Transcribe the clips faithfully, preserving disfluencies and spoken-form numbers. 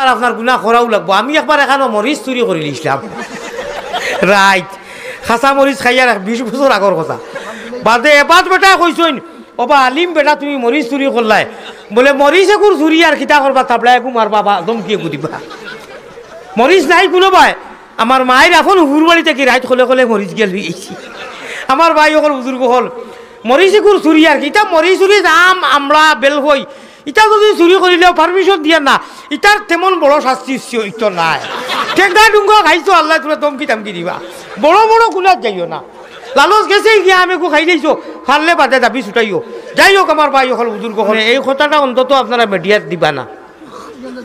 আর আপনার গুনা করাও লাগবো। আমি একবার এখানো মরিচ চুরি করিলিছলাম রাইত, কাঁচা মরিচ খাইয়ার এক বিশ বছর আগর কথা। বাদে এবার বেটায় কইছইন, "ওবা আলিম বেটা, তুমি মরিচ চুরি করলায়।" বলে, "মরিচ এগুর চুরি আর কিতা করবা, থাবড়া এগু মারবা বা ধমকি এগু দিবা।" মরিচ নাই কুনো বায়। আমার মায়ের এখন হুরবাড়ি থাকি রাইত কলে কলে মরিচ গিয়া লই আইছি। আমার ভাই অকল, বুজুর্গ অকল, মরিচ এগুর চুরি আর কি। ইতা মরিচ চুরি, আম, আমড়া, বেলফই, ইতা যদি চুরি করিলেও পারমিশন দিয়া না, ইতার তেমন বড় শাস্তি উস্তি অইতো নায়। ঠেঙ্গা ডুঙ্গা খাইছো, আল্লায় তুমরা ধমকি টামকি দিবা। বড় বড় গুনাত যাইও না। লালচ গেছে গিয়া আমি একটু খাইলাইছো, পারলে বাদে দাবি ছুটাইও। যাই হোক, আমার ভাই অকল, বুজুর্গ অকল, এই কথাটা অন্তত আপনারা মিডিয়াত দিবা না।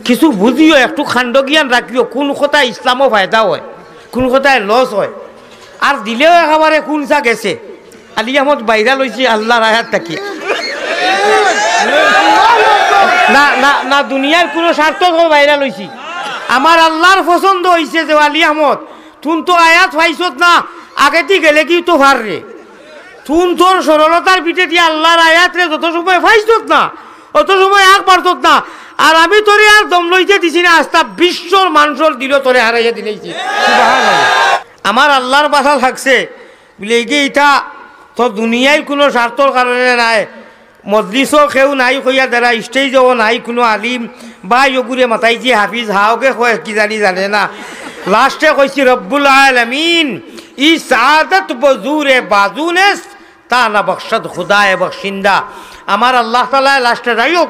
কিছু বুঝিও, একটু কাণ্ড জ্ঞান রাখিও, কোন কথা ইসলামও ফায়দা হয়, কোন কথায় লস হয়। আর দিলেও একেবারে কোন চা গেছে। আলী আহমদ ভাইরাল অইছে আল্লাহর আয়াত থাকি। না, না, না, দুনিয়ার কোনো স্বার্থ ভাইরাল অইছে। আমার আল্লাহর পছন্দ অইছে যে আলী আহমদ, তুন তো আয়াত পাইছত না, আগেদি গেলে কি তো পাররে। তুন তোর সরলতার পিঠে দিয়া আল্লাহর আয়াতরে যত সময় পাইছত না, অত সময় আগ বাড়ছত না। আর আমি তোরে আর দম লইতে দিছি না, আস্তা বিশ্বর মানষর দিলও তোরে হারাইয়া দিলাইছি। সুবহানাল্লাহ। আমার আল্লাহর বালা লাগছে, বুলে, "এই যে ইতা তো দুনিয়ার কোনো স্বার্থর কারণে নায়, মজলিসও কেউ নাই কইয়া দেরা, স্টেজও নাই কোনো আলিম, বা ইগুরে মাতাইছি হাফিজ, হাওকে কয় কি জানি জানে না।" লাস্টে কইছি, "রব্বুল আলামিন, ই সাআদত বজুরে বাজুনেস, তা না বখশত খুদায়ে বখশিন্দা।" আমার আল্লাহ তাআলায় লাস্টে, যাই হোক,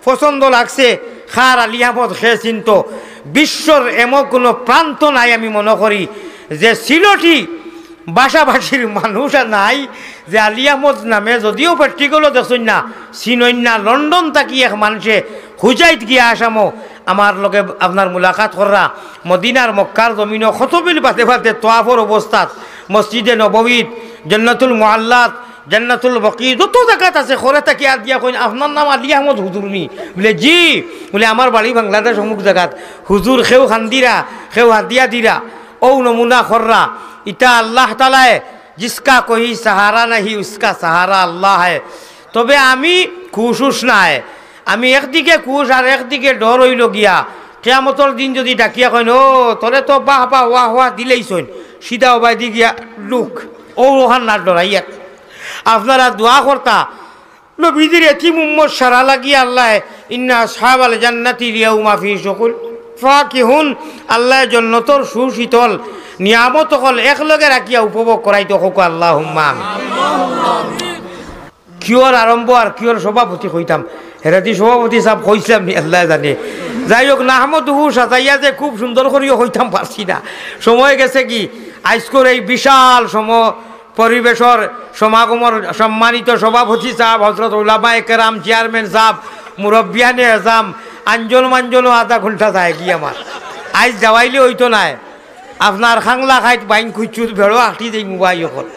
পছন্দ লাগছে, খার আলী আহমদ খে চিন্ত। বিশ্বর এমন কোনো প্রান্ত নাই, আমি মনে করি, যে সিলটি ভাষাভাষীর মানুষ আর নাই, যে আলী আহমদ নামে যদিও প্র্যাকটিক্যালও দেখছইন না, চিনইন না, লন্ডন থাকি এক মানষে হুজাইত গিয়া আসামো, আমার লগে আপনার মুলাকাত কররা, মদিনার মক্কার জমিনো কত বিল বাদে বাদে তোয়াফর অবস্থাত, মসজিদে নববীত, জন্নতুল মুআল্লাত, জান্নাতুল বকি, যত জাগাত আছে, করে থাকি আর দিয়া কইন, "আপনার নাম আলী আহমদ হুজুর নি?" বুলে, "জি।" বুলে, "আমার বাড়ি বাংলাদেশ অমুক জাগাত।" হুজুর কেউ কান্দিরা, কেউ হাদিয়া দিরা, ও নমুনা কররা। ইতা আল্লাহ তাআলায়, "জিসকা কোই সাহারা নাহি, উসকা সাহারা আল্লাহ হ্যায়।" তবে আমি খুশ উস নায়, আমি একদিকে খুশ আর একদিকে ডর অইলো গিয়া। কিয়ামতর দিন যদি ডাকিয়া কইন, "ও, তোরে তো বাহ বাহ, ওয়াহ ওয়াহ দিলাইছইন, সিধা ওবায়দি গিয়া ঢুক", ও ওখান না ডরাইয়া। আপনারা দোয়া করতা, নবীজির এতিম উম্মত সারা লাগিয়া আল্লায়, "ইন্না আসহাবাল জান্নাতিল ইয়াউমা ফি শুগুল ফাকিহুন", আল্লায় জন্নতর সুশীতল নিয়ামত অকল একলগে রাখিয়া উপভোগ করাইতো। কউক্কা আল্লাহুম্মা আমিন। কিওর আরম্ভ আর কিওর সভাপতি কইতাম, হেরাদি সভাপতি সাব কইছিলাম নি, আল্লায় জানে। যাই হোক, নাহমাদুহু সাজাইয়া যে খুব সুন্দর করিও কইতাম পারছি না, সময় গেছে কি। আইজকর এই বিশাল সম-, পরিবেশর সমাগমর সম্মানিত সভাপতি সাব, হজরত উলামায়ে কেরাম, চেয়ারম্যান সাব, মুরব্বিয়ানে এজাম, আঞ্জন মাঞ্জনও আধা ঘন্টা যায় কি আমার। আইজ যাওয়াইলে অইতো নায়। আপনার খাংলা খাইত বাইন খুঁজছুত বেড়ো আটি দেই মুবাই অকল।